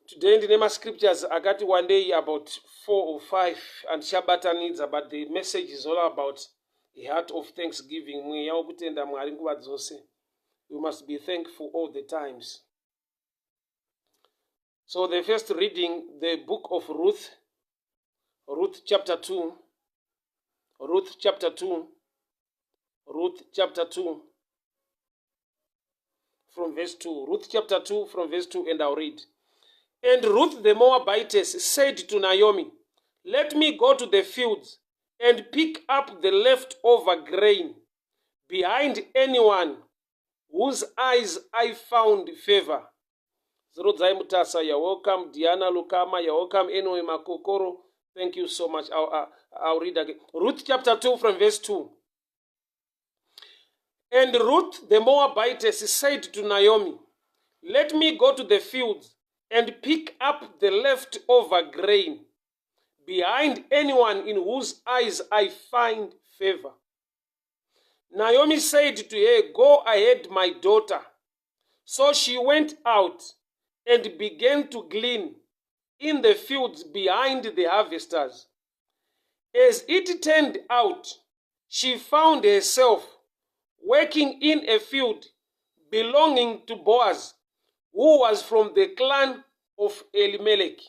Today ndine mascriptures akati wandei, about four or five andichabatanidza, but the message is all about a heart of thanksgiving, mweya wokutenda Mwari nguva dzose. We must be thankful all the times. So the first reading, the book of Ruth, Ruth chapter 2, Ruth chapter 2, Ruth chapter 2 from verse 2. Ruth chapter 2 from verse 2, and I'll read. "And Ruth the Moabitess said to Naomi, 'Let me go to the fields and pick up the leftover grain behind anyone whose eyes I found favor.'" Zerodzai Mutasa, you're welcome. Diana Lukama, you're welcome. Anyway, Makokoro, thank you so much. I'll read again. Ruth chapter 2 from verse 2. "And Ruth the Moabitess said to Naomi, 'Let me go to the fields and pick up the leftover grain behind anyone in whose eyes I find favor.' Naomi said to her, 'Go ahead, my daughter.' So she went out and began to glean in the fields behind the harvesters. As it turned out, she found herself working in a field belonging to Boaz, who was from the clan of Elimelech."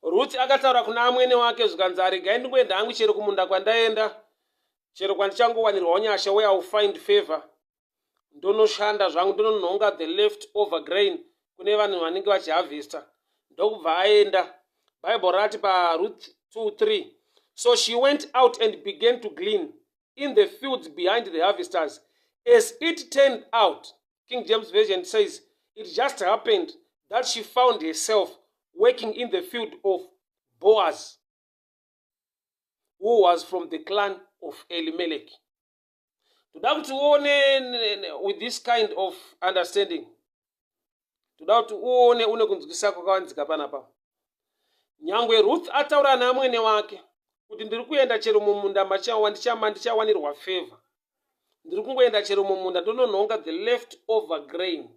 Ruth akataura kuna amwene wake zvikanzi, "Aregai ndingoenda hangu chero kumunda kwandaenda, chero kwandichangowanirwawo nyasha, where I will find favor, ndonoshanda zvangu, ndononhonga the left over grain kune vanhu vanenge vachiharvesta." Ndokubva aenda. Bible rati paRuth 2:3, "So she went out and began to glean in the fields behind the harvesters. As it turned out," King James Version says, "it just happened that she found herself working in the field of Boaz, who was from the clan of Elimelech." Toda kuti uone with this kind of understanding, toda kuti uone une kunzwisisa kwakawanzika panapa. Nyangwe Ruth ataura naamwene wake kuti ndiri kuenda chero mumunda mandichawanirwa favor, ndiri kungoenda chero mumunda ndononhonga the left over grain.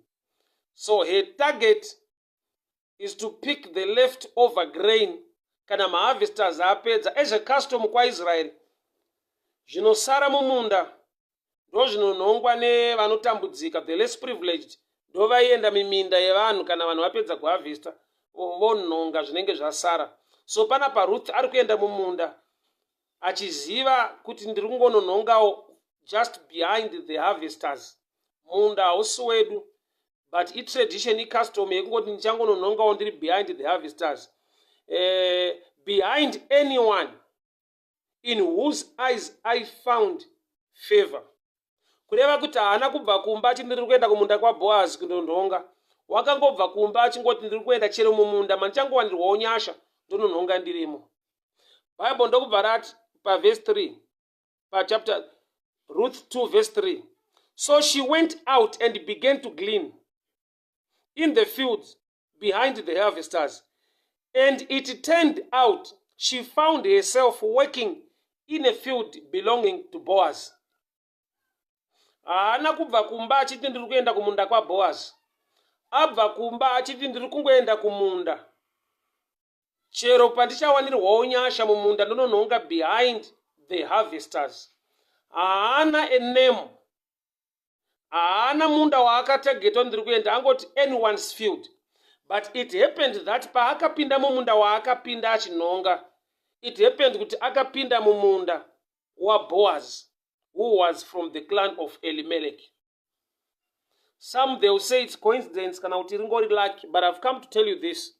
So her target is to pick the left over grain kana maharvesters apedza. As a custom kwaIsraeri, zvinosara mumunda ndo zvinonhongwa nevanotambudzika, the less privileged. Ndo vaienda miminda yevanhu kana vanhu vapedza kuharvesta, vonhonga zvinenge zvasara. So panapa Ruth ari kuenda mumunda achiziva kuti ndiri kungononhongawo just behind the harvesters. Munda hausi wedu, but itradition, icustom yekungoti ndichangononhongawo ndiri behind the harvesters, behind anyone in whose eyes I found favor. Kureva kuti haana kubva kumba achiti ndiri kuenda kumunda kwaBoazi kundonhonga. Wakangobva kumba achingoti ndiri kuenda chero mumunda mandichangowanirwawo nyasha, ndononhonga ndirimo. Bible ndokubva rati pavhesi 3, pachapter Ruth 2 verse 3, "So she went out and began to glean in the fields behind the harvesters. And it turned out she found herself working in a field belonging to Boaz." Haana kubva kumba achiti ndiri kuenda kumunda kwaBoaz. Abva kumba achiti ndiri kungoenda kumunda, chero pandichawanirwawo nyasha mumunda ndononhonga behind the harvesters. Haana a name, haana munda waakatargetwa ndiri kuenda, angoti anyone's field. But it happened that paakapinda mumunda waakapinda achinhonga, it happened kuti akapinda mumunda waBoaz, who was from the clan of Elimelech. Some, they will say it's coincidence kana kuti ringori lucky, but I've come to tell you this: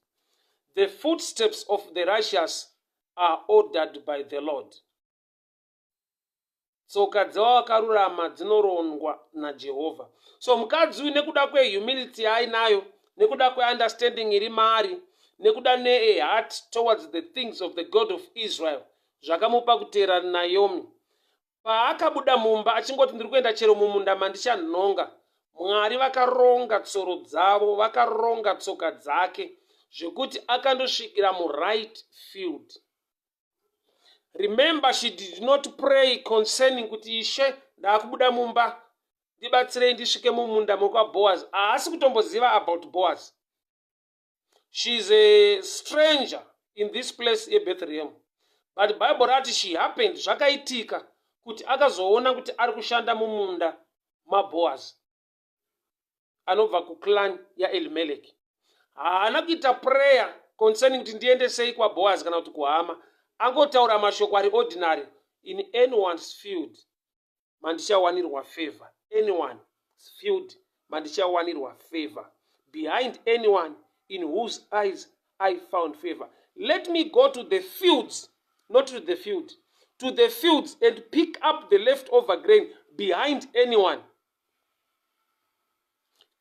the footsteps of the righteous are ordered by the Lord. Tsoka dzevakarurama dzinorongwa naJehovha. So mukadzi uyu, nekuda kwehumility yaainayo, nekuda kweunderstanding iri maari, nekuda neaheart towards the things of the God of Israel, zvakamupa kuteera Naomi. Paakabuda mumba achingoti ndiri kuenda chero mumunda mandichanhonga, Mwari vakaronga tsoro dzavo, vakaronga tsoka dzake zvekuti akandosvikira muright field. Remember, she did not pray concerning kuti, "Ishe, ndaakubuda mumba." Ndibatsirei ndisvike mumunda mekwaBoaz. Haasi kutomboziva about Boaz. She is a stranger in this place yeBethlehem. But Bible rati she happened, zvakaitika kuti akazoona kuti ari kushanda mumunda maBoaz anobva kuclan yaElimeleki. Haana kuita prayer concerning kuti ndiendesei kwaBoaz kana kuti kuhama. Angotaura mashoko ari ordinary in anyone's field mandichawanirwa favor. Anyone's field mandichawanirwa favor. Behind anyone in whose eyes I found favor. Let me go to the fields, not to the field, to the fields and pick up the leftover grain behind anyone.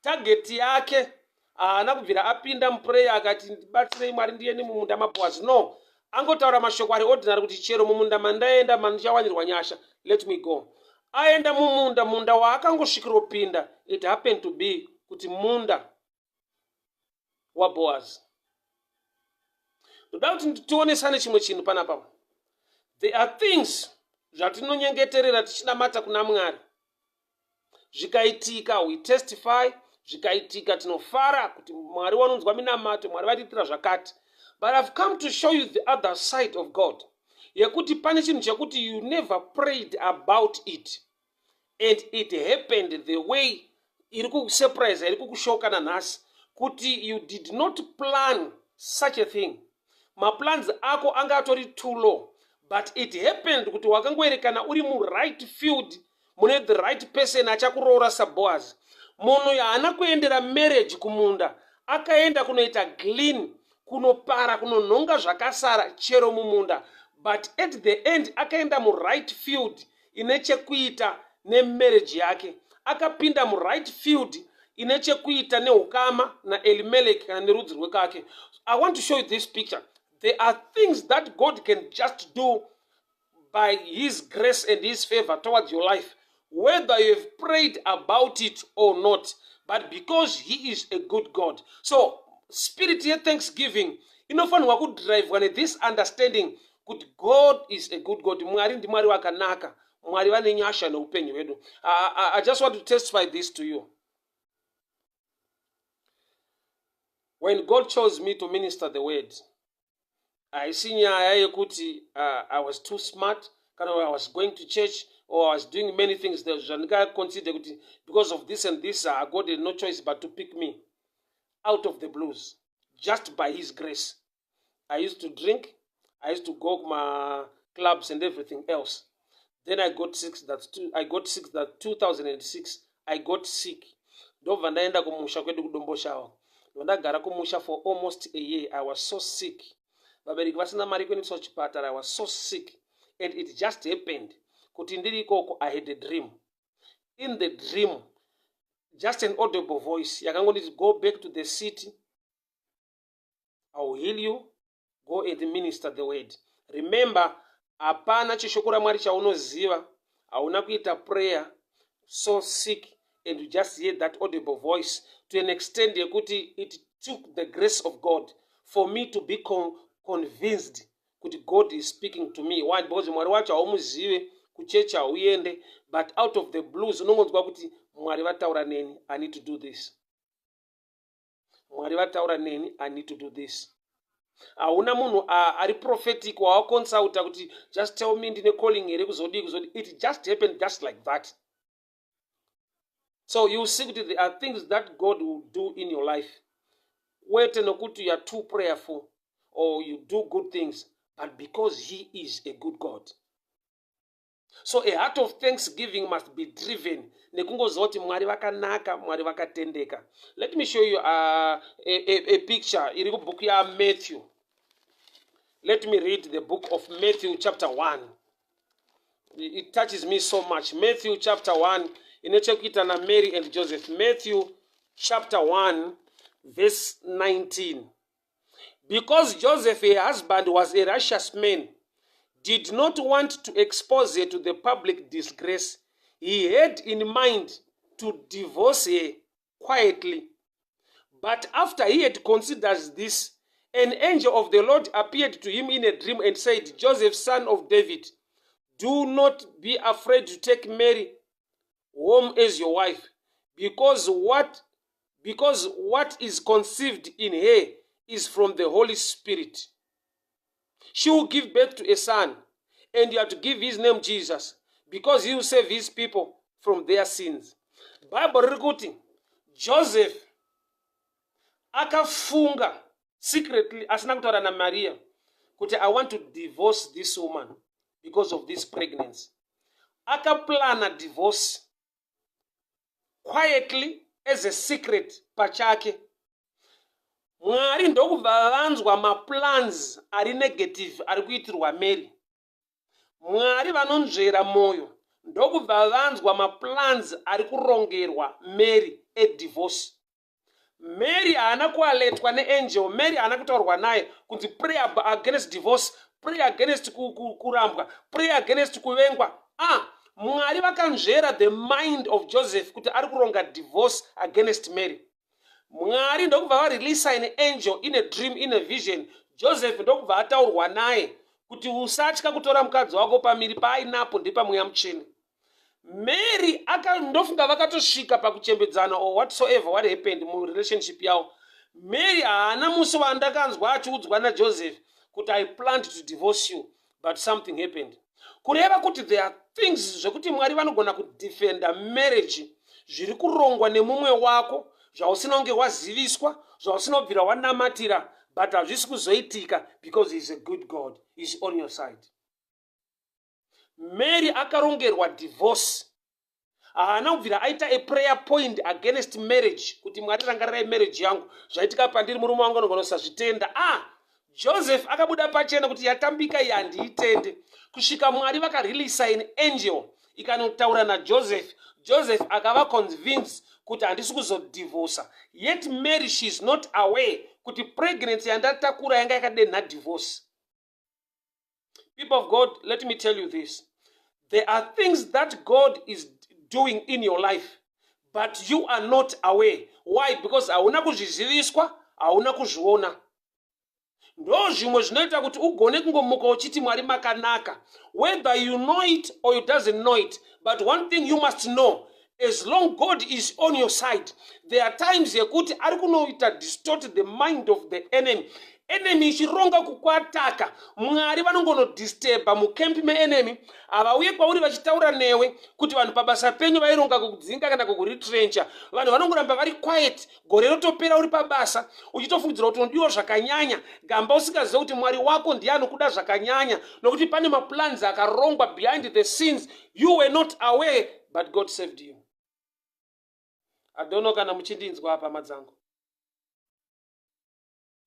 Target yake haana kubvira apinda muprayer akati ndibatsirei Mwari ndiende mumunda maBoaz. No, angotaura mashoko ari ordinary kuti chero mumunda mandaenda mandichawanirwa nyasha, let me go. Aenda mumunda, munda waakangosvikiropinda, it happened to be kuti munda waBoaz. Ndoda kuti tionesane chimwe chinhu panapa. There are things zvatinonyengeterera tichinamata kuna Mwari, zvikaitika we testify, zvikaitika tinofara kuti Mwari wanonzwa minamato, Mwari vatiitira zvakati. But I've come to show you the other side of God, yekuti pane chinhu chekuti you never prayed about it and it happened the way iri kukusurprise, iri kukushoka nanhasi, kuti you did not plan such a thing. Maplans ako anga atori too low, but it happened kuti wakangoerekana uri muright field mune the right person achakuroora saBoaz. Munhu haana kuendera marriage kumunda, akaenda kunoita glean, kunopara, kunonhonga zvakasara chero mumunda, but at the end akaenda muright field ine chekuita nemarriage yake. Akapinda muright field ine chekuita neukama naElimeleki kana nerudzi rwekake. I want to show you this picture. There are things that God can just do by his grace and his favor towards your life, whether you have prayed about it or not, but because he is a good God. So spirit yethanksgiving inofanirwa kudrivwa nethis understanding kuti God is a good God. Mwari ndiMwari wakanaka, Mwari vane nyasha neupenyu hwedu. I just want to testify this to you. When God chose me to minister the word, haisi nyaya yekuti I was too smart kana I was going to church or I was doing many things zvandingaconsider kuti because of this and this, God had no choice but to pick me out of the blues just by his grace. I used to drink, I used to go kuma clubs and everything else. Then I got sick, that's two, I got sick that 2006. I got sick, ndobva ndaenda kumusha kwedu kuDomboshawa. Ndagara kumusha for almost a year. I was so sick, vabereki vasina mari kuendeswa kuchipatara. I was so sick and it just happened kuti ndiri ikoko I had a dream. In the dream, just an audible voice yakangonditi, "Go back to the city, I will heal you. Go and minister the word." Remember, hapana chishoko raMwari chaunoziva, hauna kuita prayer. So sick and you just hear that audible voice to an extent yekuti it took the grace of God for me to be convinced kuti God is speaking to me. Why? Because Mwari wacho haumuzive, kuchechi hauende, but out of the blues unongonzwa kuti Mwari vataura neni, I need to do this. Mwari vataura neni, I need to do this. Hauna munhu ari prophetic wawaconsulta kuti just tell me, ndine calling here, kuzodii, kuzodii. It just happened just like that. So you see kuti there are things that God will do in your life kwete nokuti you are too prayerful or you do good things, but because he is a good God. So a heart of thanksgiving must be driven nekungoziva kuti Mwari vakanaka, Mwari vakatendeka. Let me show you a picture iri kubhuku yaMatthew. Let me read the book of Matthew chapter 1. It touches me so much. Matthew chapter 1 ine chekuita naMary and Joseph. Matthew chapter 1 verse 19. Because Joseph, her husband, was a righteous man, did not want to expose her to the public disgrace, he had in mind to divorce her quietly. But after he had considered this, an angel of the Lord appeared to him in a dream and said, "Joseph, son of David, do not be afraid to take Mary home as your wife, because what is conceived in her is from the Holy Spirit. She will give birth to a son, and you are to give his name Jesus, because he will save his people from their sins." Bible riri kuti Joseph akafunga secretly, asina kutaura naMaria, kuti, "I want to divorce this woman because of this pregnancy." Akaplana divorce quietly as a secret pachake. Mwari ndokubva vanzwa maplans ari negative ari kuitirwa Mary. Mwari vanonzvera mwoyo ndokubva vanzwa maplans ari kurongerwa Mary edivorce. Mary haana kualertwa neangel. Mary haana kutaurwa naye kunzi, "Pray against divorce, pray against kurambwa, pray against kuvengwa." Ah, Mwari vakanzvera the mind of Joseph kuti ari kuronga divorce against Mary. Mwari ndokubva vareleasa an angel in a dream, in a vision. Joseph ndokubva ataurwa naye kuti, "Usatya kutora mukadzi wako. Pamiri paainapo ndepamweya mutsvene." Mary ndofunga vakatosvika pakuchembedzana or whatsoever what happened murelationship yavo. Mary haana musi wandakanzwa achiudzwa naJoseph kuti, "I planned to divorce you," but something happened. Kureva kuti there are things zvekuti Mwari vanogona kudefenda marriage. Zviri kurongwa nemumwe wako zvausina kunge waziviswa, zvausina kubvira wanamatira, but hazvisi kuzoitika because he is a good God, is on your side. Mary akarongerwa divorce. Haana kubvira aita a prayer point against marriage kuti, "Mwari, rangarirai marriage yangu, zvaitika pandiri, murume wangu anogona kusazvitenda." Ah, Joseph akabuda pachena kuti yatambika iyi, handiitende, kusvika Mwari vakareleasa an angel ikanotaura naJoseph. Joseph akava convinced kuti handisi kuzodivhosa. Yet Mary, she is not aware kuti pregnancy yandatakura yanga yakadenha divorce. People of God, let me tell you this: there are things that God is doing in your life, but you are not aware. Why? Because hauna kuzviziviswa, hauna kuzviona. Ndo zvimwe zvinoita kuti ugone kungomuka uchiti, "Mwari makanaka," whether you know it or you doesn't know it. But one thing you must know: as long God is on your side, there are times yekuti ari kunoita distort the mind of the enemy. Enemy ichironga kukuattacka, Mwari vanongonodisturba mucamp meenemy. Havauye kwauri vachitaura newe kuti vanhu pabasa penyu vaironga kukudzinga kana kukuretrencha. Vanhu vanongoramba vari quiet. Gore rotopera uri pabasa, uchitofungidzira kuti unodiwa zvakanyanya gamba, usingazive kuti Mwari wako ndiye anokuda zvakanyanya, nokuti pane maplans akarongwa behind the scenes. You were not aware, but God saved you. I don't know kana muchindinzwa apa, madzangu.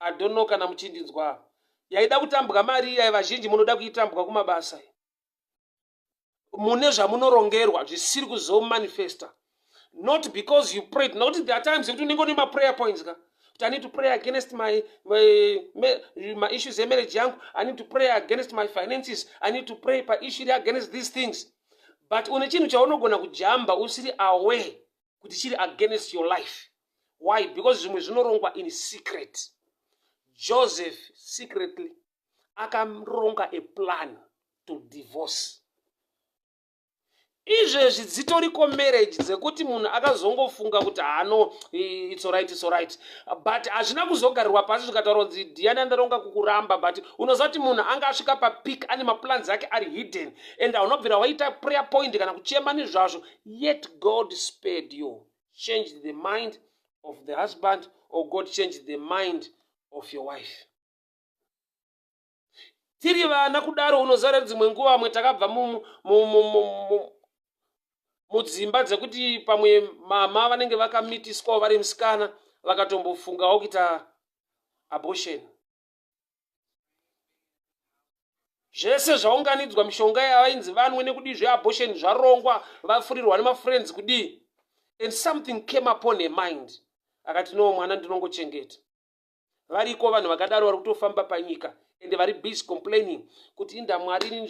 I don't know kana muchindinzwa apa. Yaida kutambwa mari iya, vazhinji munoda kuitambwa kumabasa. Mune zvamunorongerwa zvisiri kuzomanifesta, not because you prayed, nokuti there are times yekuti unenge une maprayer points ka, kuti, "I need to pray against my issues emarriage yangu. I need to pray against my finances. I need to pray paissue against these things." But une chinhu chaunogona kujamba usiri aware kuti chiri against your life. Why? Because zvimwe zvinorongwa in secret. Joseph secretly akaronga a plan to divorce. Izvezvi dzitoriko marriage dzekuti munhu akazongofunga kuti, "Hano, it's alright, it's alright," but hazvina kuzogarirwa pasi zvikataura kunzi, "Ndiani andaronga kukuramba?" But unoziva kuti munhu anga asvika papeak, ane maplans ake ari hidden, and haunobvira waita prayer point kana kuchema nezvazvo. Yet God spared you, changed the mind of the husband, or God changed the mind of your wife. Tiri vana kudaro, unoziva, dzimwe nguva vamwe takabva mudzimba dzekuti pamwe mama vanenge vakamitiswawo vari musikana, vakatombofungawo kuita abortion. Zvese zvaunganidzwa, mishonga yavainzi vanwe nekudii, zveabortion zvarongwa, vafurirwa nemafriends kudii, and something came upon her mind, akati, "No, mwana ndinongochengeta." Variko vanhu vakadaro vari kutofamba panyika, ende vari busy complaining kuti, "Inda Mwari, ini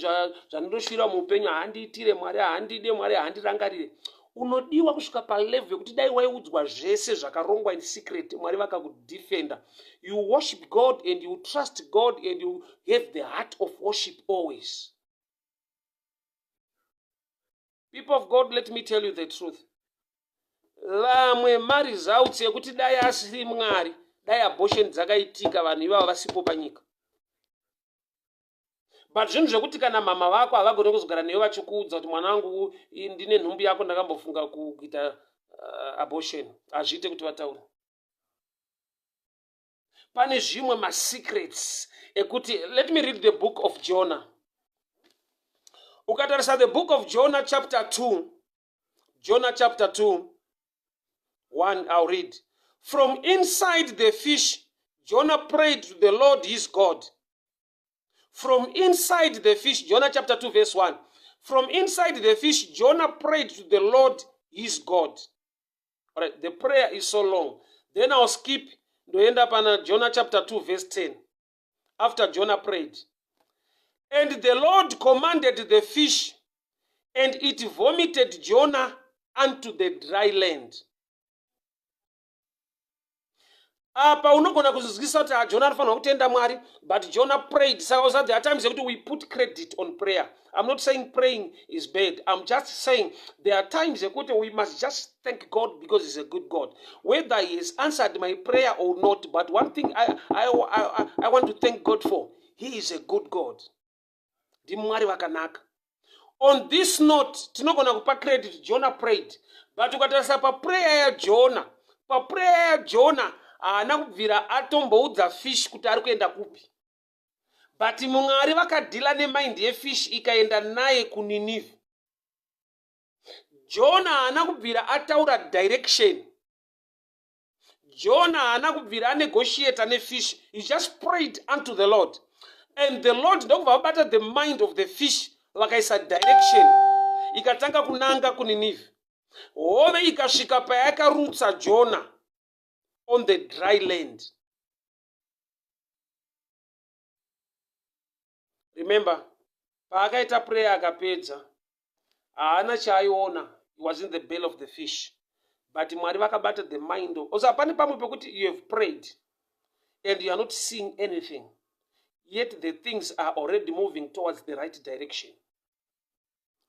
zvandinoshuvira muupenyu haandiitire. Mwari haandide, Mwari haandirangarire." Unodiwa kusvika palevel yekuti dai waiudzwa zvese zvakarongwa in secret, Mwari vakakudefenda. You worship God and you trust God and you have the heart of worship always. People of God, let me tell you the truth. Vamwe maresults ekuti dai asiri Mwari, dai abortion dzakaitika vanhu ivavo vasipo panyika. But zvinhu zvekuti kana mama vako havagone kuzogara newe vachikuudza kuti mwana wangu ndine nhumbu yako, ndakambofunga kuita abortion, hazviite kuti vataure. Pane zvimwe masecrets ekuti, let me read the book of Jonah. Ukatarisa the book of Jonah chapter 2, Jonah chapter 2 1, I'll read from inside the fish. Jonah prayed to the Lord his God from inside the fish. Jonah chapter 2 verse 1. From inside the fish Jonah prayed to the Lord his God. All right, the prayer is so long, then I'll skip, ndoenda pana Jonah chapter 2 verse 10. After Jonah prayed, and the Lord commanded the fish, and it vomited Jonah unto the dry land. Apa unogona kuzvizwisa kuti ah, Jona anofanirwa kutenda Mwari, but Jona prayed. Saka usa there are times yekuti we put credit on prayer. I'm not saying praying is bad. I'm just saying there are times yekuti we must just thank God because he's a good God, whether he has answered my prayer or not. But one thing I want to thank God for, he is a good God. NdiMwari vakanaka. On this note, tinogona kupa credit. Jonah prayed, but ukatarisa paprayer yaJona, paprayer yaJona haana kubvira atomboudza fish kuti ari kuenda kupi, but Mwari vakadeala nemind yefish, ikaenda naye kuNinivhi. Jona haana kubvira ataura direction. Jona haana kubvira anegotiata nefish. He just prayed unto the Lord, and the Lord ndokubva vabata the mind of the fish, vakaisa direction, ikatanga kunanga kuNinivhi. Hove ikasvika payakarutsa Jona on the dry land. Remember, paakaita prayer akapedza, haana chaaiona. He was in the belly of the fish, but Mwari vakabata the mind of osa. Pane pamwe pekuti you have prayed and you are not seeing anything, yet the things are already moving towards the right direction.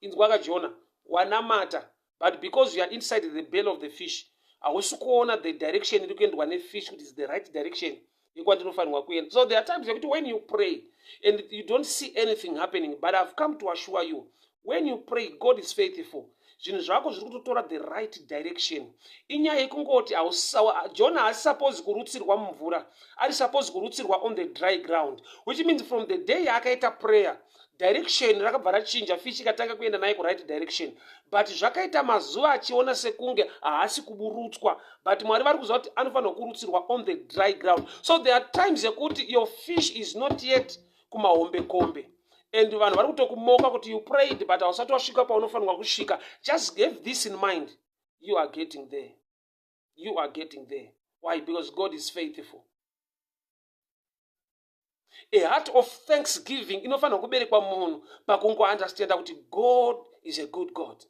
Inzwaka, Jona wanamata, but because you are inside the belly of the fish, hausi kuona the direction iri kuendwa nefish kuti is the right direction yekwandinofanirwa kuenda. So there are times yekuti when you pray and you don't see anything happening, but I've come to assure you, when you pray, God is faithful. Zvinhu zvako zviri kutotora the right direction. Inyaya yekungoti Jona haasi suppose kurutsirwa mumvura, ari suppose kurutsirwa on the dry ground, which means from the day yaakaita prayer, direction rakabva rachinja, fish ikatanga kuenda naye kuright direction. But zvakaita mazuva achiona sekunge haasi kuburutswa, but Mwari vari kuziva kuti anofanirwa kurutsirwa on the dry ground. So there are times yekuti your fish is not yet kumahombekombe and vanhu vari kutokumoka kuti you prayed, but hausati wasvika paunofanirwa kusvika. Just have this in mind: you are getting there. You are getting there. Why? Because God is faithful. A heart of thanksgiving inofanirwa kuberekwa munhu pakungounderstanda kuti God is a good God.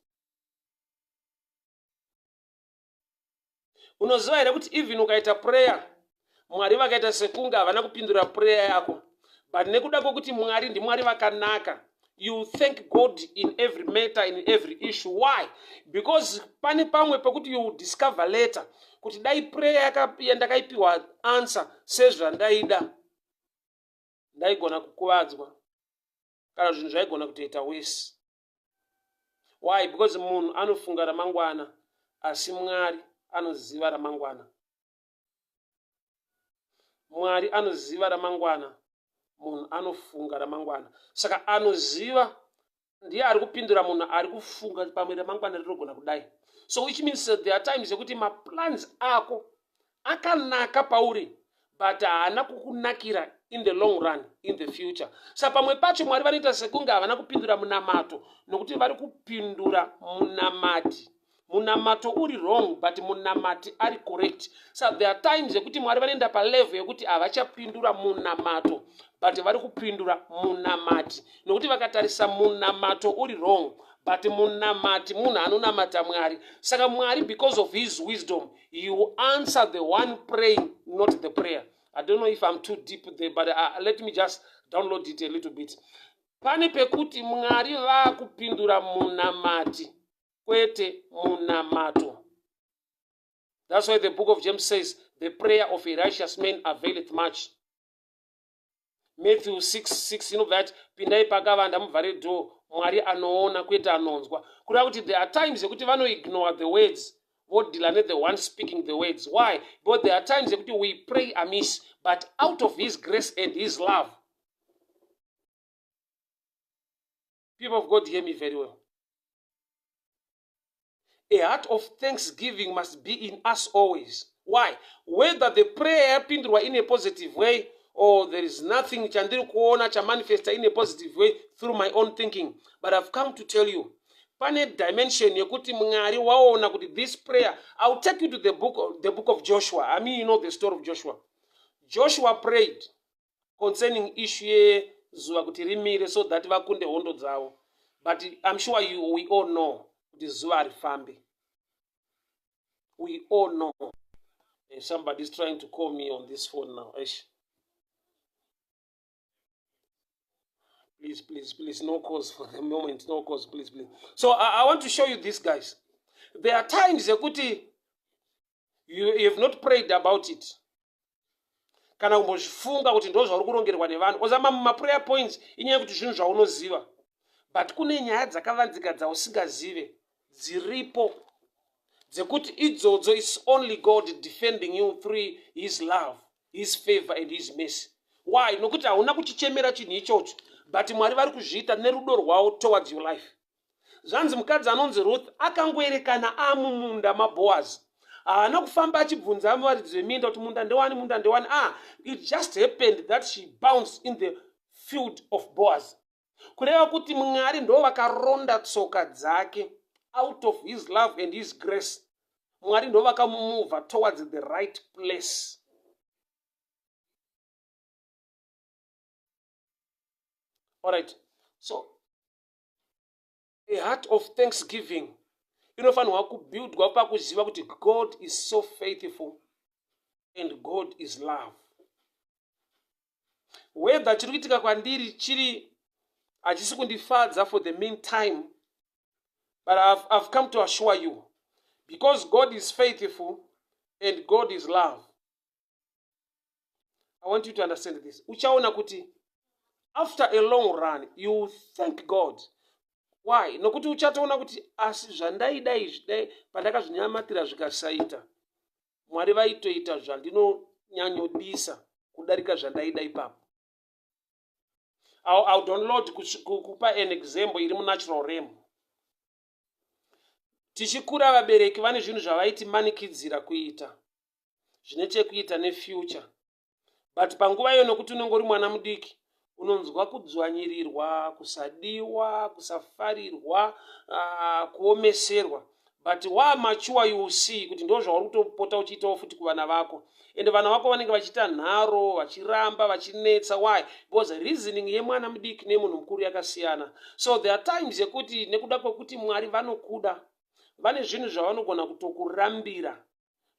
Unoziva here kuti even ukaita prayer, Mwari vakaita sekunge havana kupindura prayer yako, but nekuda kwekuti Mwari ndiMwari vakanaka, you thank God in every matter, in every issue? Why? Because pane pamwe pekuti you discover later kuti dai prayer yandakaipiwa answer sezvandaida, ndaigona kukuvadzwa kana zvinhu zvaigona kutoita wese. Why? Because munhu anofunga ramangwana, asi Mwari anoziva ramangwana. Mwari anoziva ramangwana, munhu anofunga ramangwana. Saka anoziva ndiye ari kupindura munhu ari kufunga pamwe ramangwana rinogona kudai. So which means there are times yekuti maplans ako akanaka pauri, but haana kukunakira in the long run, in the future. Sa pamwe pacho Mwari vanoita sekunge havana kupindura munamato, nokuti vari kupindura munamati. Munamato uri wrong, but munamati ari correct. So there are times yekuti Mwari vanoenda palevel yekuti havachapindura munamato, but vari kupindura munamati, nokuti vakatarisa munamato uri wrong, but munamati munhu anonamata Mwari. Saka Mwari, because of his wisdom, he will answer the one praying, not the prayer. I don't know if I'm too deep there, but let me just download it a little bit. Pane pekuti Mwari vaakupindura munamati. kwete munamato. That's why the book of James says the prayer of a righteous man availeth much. Matthew 6 6 inobva yati pindai pakavanda muvhare door mwari anoona kwete anonzwa kureva kuti there are times yekuti vanoignore the words vodila nethe one speaking the words why because there are times yekuti we pray amiss but out of his grace and his love people of god hear me very well A heart of thanksgiving must be in us always. Why? Whether the prayer yapindurwa in a positive way or there is nothing chandiri kuona chamanifesta in a positive way through my own thinking. But I've come to tell you, pane dimension yekuti Mwari waona kuti this prayer, I'll take you to the book of Joshua. I mean, you know the story of Joshua. Joshua prayed concerning issue yezuva kuti rimire so that vakunde hondo dzavo but I'm sure you, we all know kuti zuva harifambe we all know hey, eh, somebody is trying to call me on this phone now Eish. please please please no cause for the moment no cause please please so I, i want to show you this guys there are times yekuti you, you have not prayed about it kana kumbozvifunga kuti ndo zvauri kurongerwa nevanhu oza mamwe maprayer points inyaya yekuti zvinhu zvaunoziva but kune nyaya dzakavanzika dzausingazive dziripo dzekuti idzodzo is only god defending you through his love his favor and his mercy why nokuti hauna kuchichemera chinhu ichocho but mwari vari kuzviita nerudo rwavo towards your life Zvanzi mukadzi anonzi Ruth akangoerekana amumunda maBoaz. Haana kufamba achibvunza varidzi veminda kuti munda ndewani, munda ndewani. Ah, it just happened that she bounced in the field of Boaz. Kureva kuti Mwari ndo vakaronda tsoka dzake out of his love and his grace. Mwari ndo vakamumova towards the right place. All right. So a heart of thanksgiving inofanirwa kubuildwa pakuziva kuti god is so faithful and god is love whether chiri kuitika kwandiri chiri hachisi kundifadza for the mean time but I've, I've come to assure you because god is faithful and god is love I want you to understand this. Uchaona kuti after a long run you thank God. Why? Nokuti uchatoona kuti asi zvandaida izvi dai pandakazvinyamatira zvikasaita. Mwari vaitoita zvandinonyanyodisa kudarika zvandaida ipapo. I'll, I'll download kupa an example iri munatural realm. Tichikura vabereki vane zvinhu zvavaitimanikidzira kuita. zvine chekuita nefuture but panguva iyo nokuti unenge uri mwana mudiki unonzwa kudzwanyirirwa kusadiwa kusafarirwa uh, kuomeserwa but wamachuwa you see kuti ndo zvauri kutopota uchiitawo futi kuvana vako ende vana vako vanenge vachiita nharo vachiramba vachinetsa why because reasoning yemwana mudiki neyemunhu mukuru yakasiyana so there are times yekuti nekuda kwekuti mwari vanokuda vane zvinhu zvavanogona kutokurambira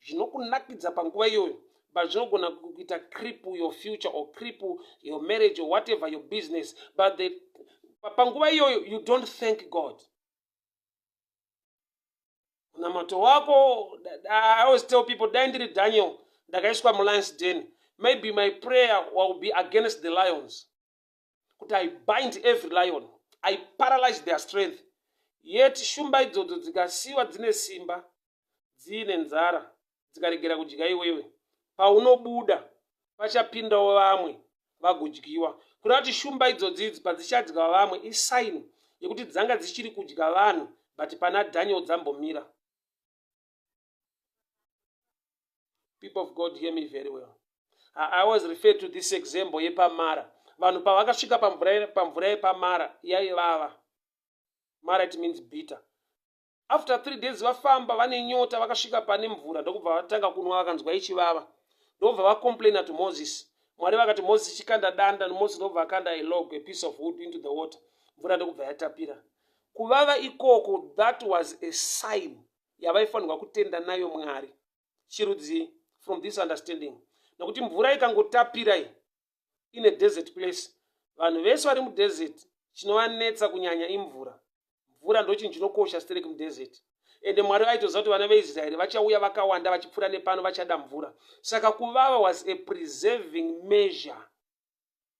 zvinokunakidza panguva iyoyo but zvinogona kuita cripple your future or cripple your marriage or whatever your business but the, panguva iyoyo you don't thank god munamato wako i always tell people dai ndiri daniel ndakaiswa mulions den maybe my prayer will be against the lions kuti i bind every lion i paralyze their strength yet shumba idzodzo dzikasiwa dzine simba dziine nzara dzikaregera kudya iwewe paunobuda pachapindawo vamwe vagodyiwa kureva kuti shumba idzodzi idzi padzichadya vamwe isaini yekuti dzanga dzichiri kudya vanhu but pana daniel dzambomira people of god hear me very well i always refer to this example yepamara vanhu pavakasvika pamvura yepamara yaivava mara it means bitter After three days vafamba vane nyota vakasvika pane mvura ndokubva vatanga kunwa vakanzwa ichivava ndokubva vacomplaina to Moses. Mwari vakati Moses chikanda danda Moses ndokubva akanda a log a piece of wood into the water mvura ndokubva yatapira. Kuvava ikoko that was a sign yavaifanirwa kutenda nayo Mwari. Chirudzii from this understanding nokuti mvura ikangotapira iyi in a desert place vanhu vese vari mudesert chinovanetsa kunyanya imvura. Mvura ndochinhu chinokosha stereki mudesert, ende Mwari aitoziva kuti vana veIsraeri vachauya vakawanda vachipfuura nepano, vachada mvura. Saka kuvava was a preserving measure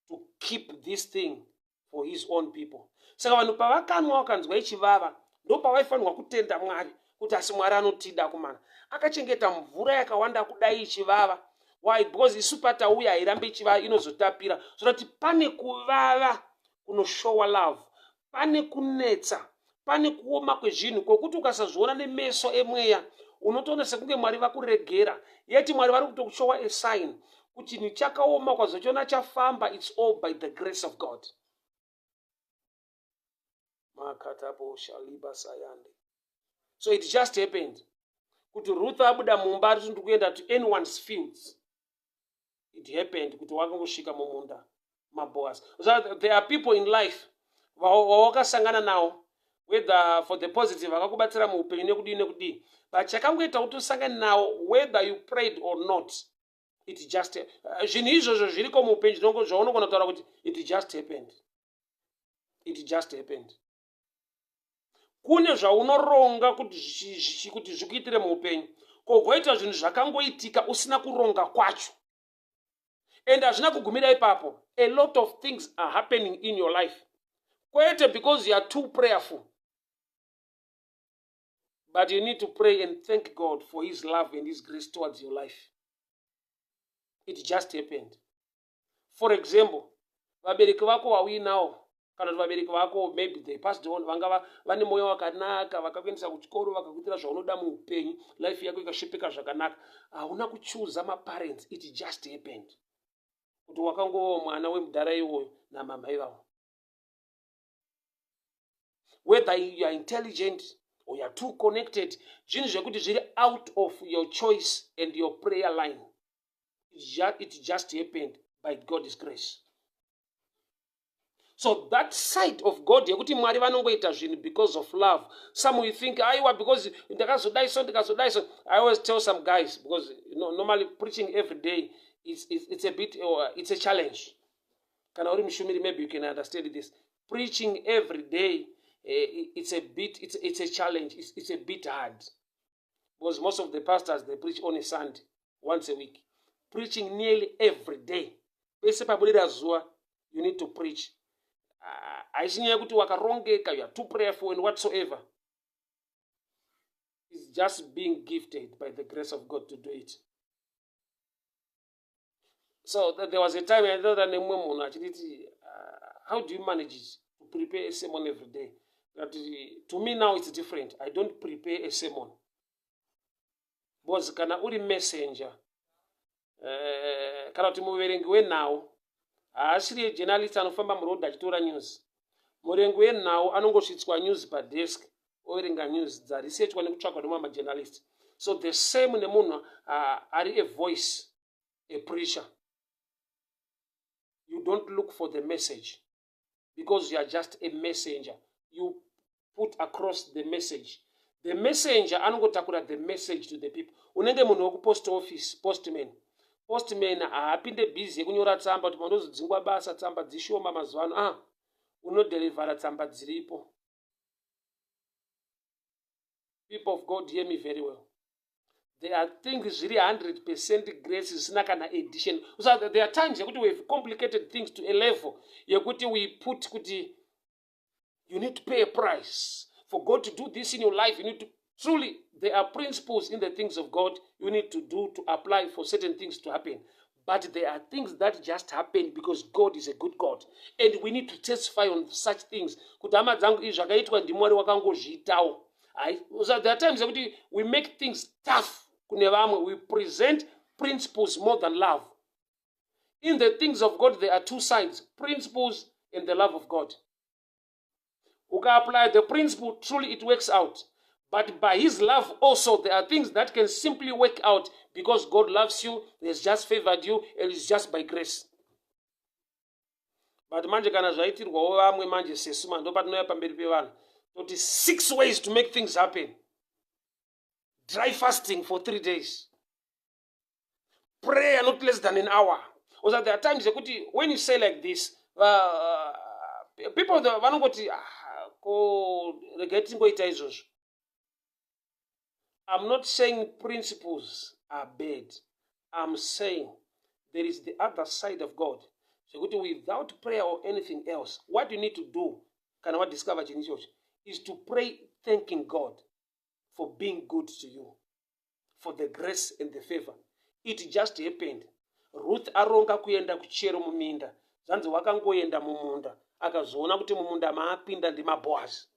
to keep this thing for his own people. Saka vanhu pavakanwa vakanzwa ichivava, ndopavaifanirwa kutenda Mwari kuti asi Mwari anotida kumana akachengeta mvura yakawanda kudai ichivava. Why? Because isu patauya hairambe ichivava, inozotapira. So kuti pane kuvava kunoshowa love, pane kunetsa, pane kuoma kwezvinhu kwokuti ukasazviona nemeso emweya unotoona sekunge Mwari vakuregera, yeti Mwari vari kutokushowa a sign kuti chinhu chakaoma ukazochiona chafamba, it's all by the grace of God. Makataboshaliba sayande. So it just happened kuti Ruth abuda mumba ari kuti kuenda to anyone's fields. It happened kuti wakangosvika mumunda maBoaz. So there are people in life wawakasangana nawo, whether for the positive, vakakubatsira muupenyu nekudii nekudii, but chakangoita kuti usangane nawo, whether you prayed or not, it just zvinhu izvozvo zviriko muupenyu zvaunogona kutaura kuti it just happened, it just happened. Kune zvaunoronga kuti zvikuitire muupenyu, kogoita zvinhu zvakangoitika usina kuronga kwacho. And hazvina kugumira ipapo. A lot of things are happening in your life kwete because you are too prayerful, but you need to pray and thank God for his love and his grace towards your life. It just happened. For example, vabereki vako vauinawo, kana kuti vabereki vako maybe they passed on, vanga vane mwoyo wakanaka, vakakuendesa kuchikoro, vakakuitira zvaunoda muupenyu, life yako ikashepeka zvakanaka. Hauna kuchuza maparents. It just happened kuti wakangovawo mwana wemudhara iwoyo namama ivavo. Whether you are intelligent or you are too connected, zvinhu zvekuti zviri out of your choice and your prayer line. It just happened by God's grace. So that side of God yekuti Mwari vanongoita zvinhu because of love, some will think, "Aiwa, because ndakazodai so, ndikazodai so." I always tell some guys, because normally preaching every day it's a bit it's a challenge. Kana uri mushumiri, maybe you can understand this. Preaching every day, it's a challenge, it's a bit hard, because most of the pastors, they preach on a Sunday, once a week. Preaching nearly every day, pese pabudira zuva, you need to preach. Haisi nyaya yekuti wakarongeka, you are too prayerful and whatsoever. It's just being gifted by the grace of God to do it. So there was a time yandaita nemumwe munhu achititi, "How do you manage it to prepare a sermon every day?" That to me now it's different. I don't prepare a sermon, because kana uri messenger, kana kuti muverengi wenhau, haasiri journalist anofamba muroad achitora news. Muverengi wenhau anongosvitswa news padesk, overenga news dzaresearchwa nekutsvagwa nemamwe majournalist. So the same nemunhu ari a voice, a preacher. You don't look for the message because you are just a messenger. You put across the message. The messenger anongotakura the message to the people. Unenge munhu wekupost office, postman. Postman haapinde busy yekunyora tsamba kuti pandozodzingwa basa, tsamba dzishoma mazuva ano. Ah, unodelivera tsamba dziripo. People of God, hear me very well. There are things zviri 100% grace, zvisina kana addition. So there are times yekuti we've complicated things to a level yekuti we put kuti you need to pay a price for God to do this in your life. You need to truly, there are principles in the things of God you need to do, to apply for certain things to happen, but there are things that just happen because God is a good God, and we need to testify on such things kuti, "Hama dzangu, izvi zvakaitwa ndiMwari, wakangozviitawo." So there are times yekuti we make things tough kune vamwe. We present principles more than love. In the things of God there are two sides, principles and the love of God. Ukaapply the principle, truly it works out, but by his love also there are things that can simply work out because God loves you, he has just favored you, and it's just by grace. But manje kana zvaitirwawo vamwe manje, sesu ma ndo patinouya pamberi pevanhu toti six ways to make things happen: dry fasting for 3 days, prayer not less than an hour. So there are times yekuti when you say like this, people vanongoti, "Ah, Ko regai tingoita izvozvo. I'm not saying principles are bad. I'm saying there is the other side of God zvekuti without prayer or anything else, what you need to do kana wadiscover chinhu ichocho is to pray thanking God for being good to you, for the grace and the favor. It just happened. Ruth aronga kuenda kuchero muminda, zvanzi wakangoenda mumunda, akazoona kuti mumunda maapinda ndimaBoaz.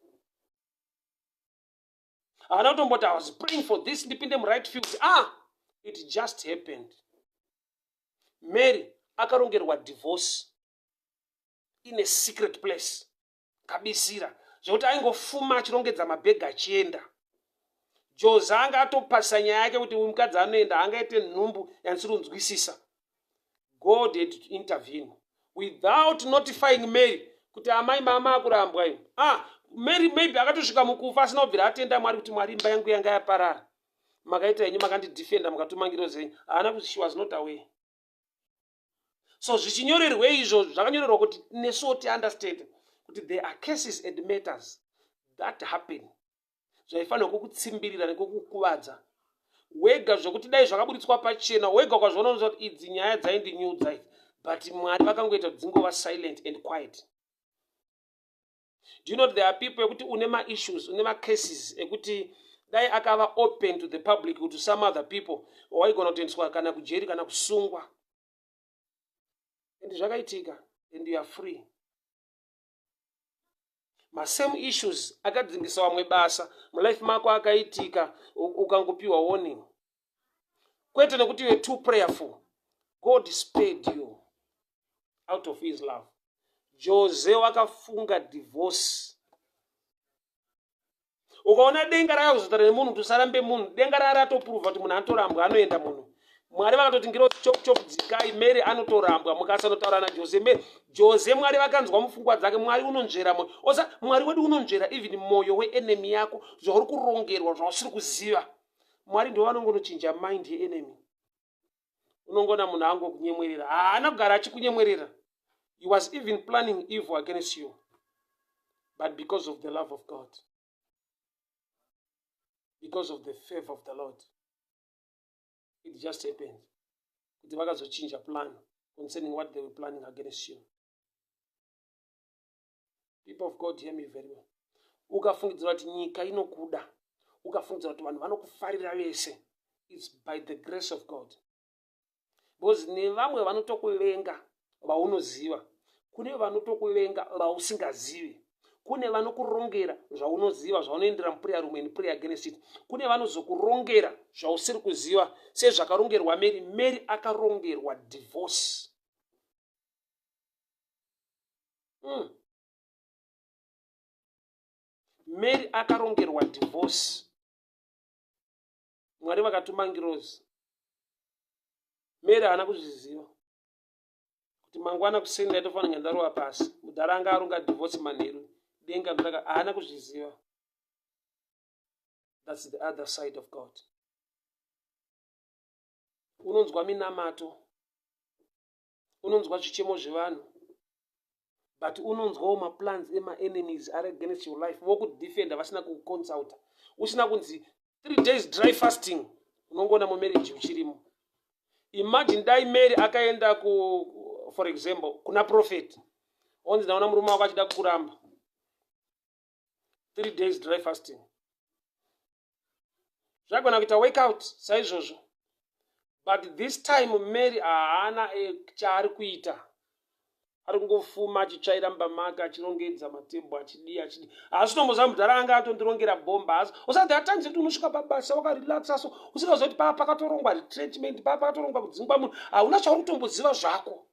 Haana kutomboti, "I was praying for this, ndipinde muright field." Ah, it just happened. Mary akarongerwa divorce in a secret place, kabisira, zvekuti aingofuma achirongedza mabhegi achienda. Jose anga atopasa nyaya yake kuti uyu mukadzi anoenda, angaite nhumbu yandisiri kunzwisisa. God had to intervene without notifying Mary kuti, "Amai, mama akurambwa imi." Ah, Mary maybe akatosvika mukufa asina kubvira atenda Mwari kuti, "Mwari, imba yangu yanga yaparara, makaita henyu, makandidefenda, mukatuma ngirozi yenyu." Haana kuti, she was not aware. So zvichinyorerwe izvo, zvakanyorerwa kuti nesuwo tiunderstand kuti there are cases and matters that happen zvaifanirwa kukutsimbirira nekukukuvadza wega, zvokuti dai zvakaburitswa pachena, wega ukazviona unoziva kuti idzi nyaya dzaindinyudza idzi, but Mwari vakangoita kuti dzingova silent and quiet. Do you know there are people ekuti une maissues, une macases ekuti dai akava open to the public, to some other people, waigona kutoendeswa kana kujeri kana kusungwa? And zvakaitika and you are free. Masame issues akadzingisa vamwe basa mulife mako akaitika, ukangopiwa warning, kwete nekuti you are too prayerful. God spared you out of his love. Jose wakafunga divorce. Ukaona denga rakakuzotaura nemunhu kuti usarambe munhu, denga rara ratoprova kuti munhu anotorambwa, anoenda munhu. Mwari vakatoti, "Ngiro chop chop, dzikai, Mary anotorambwa." Mukasanotaura naJose, Mary, Jose, Mwari vakanzwa mupfungwa dzake. Mwari unonzvera moyo osa. Mwari wedu unonzvera even mwoyo weenemy yako, zvauri kurongerwa, zvausiri kuziva. Mwari ndo vanongonochinja mind yeenemy. Unongona munhu angokunyemwerera, haana kugara achikunyemwerera. He was even planning evil against you, but because of the love of God, because of the favor of the Lord, it just happened kuti vakazochinja plan concerning what they were planning against you. People of God, hear me very well. Ukafungidzira kuti nyika inokuda, ukafungidzira kuti vanhu vanokufarira vese, it's by the grace of God, because nevamwe vanotokuvenga vaunoziva, kune vanotokuvenga vausingazivi, kune vanokurongera zvaunoziva, zvaunoendera muprayer room and pray against it, kune vanozokurongera zvausiri kuziva, sezvakarongerwa Mary. Mary akarongerwa divorce. Mary akarongerwa divorce. Mwari vakatuma ngirozi. Mary haana kuzviziva kuti mangwana kuseni ndaitofanira kunge ndarova pasi. Mudhara anga aronga divorce manheru, denga ndaka haana kuzviziva. That's the other side of God. Unonzwa minamato, unonzwa zvichemo zvevanhu, but unonzwawo maplans emaenemies ari against your life, vokudefenda vasina kuconsulta, usina kunzi 3 days dry fasting. Unongoona mumarriage uchirimo. Imagine dai Mary akaenda ku, for example, kuna prophet, onzi, "Ndaona murume wako achida kukuramba, 3 days dry fasting." Zvagona kuita workout saizvozvo, but this time Mary haana chaari kuita. Ari kungofuma achitsvaira mumba make, achirongedza matebho, achidii, achidii. Haasi kutomboziva mudhara anga atondirongera bhomba. Hasi usati atanzi kuti unosvika pabasa wakarelaxa, so usingaziva kuti paa pakatorongwa retrenchment, paa pakatorongwa kudzingwa munhu. Hauna chauri kutomboziva zvako.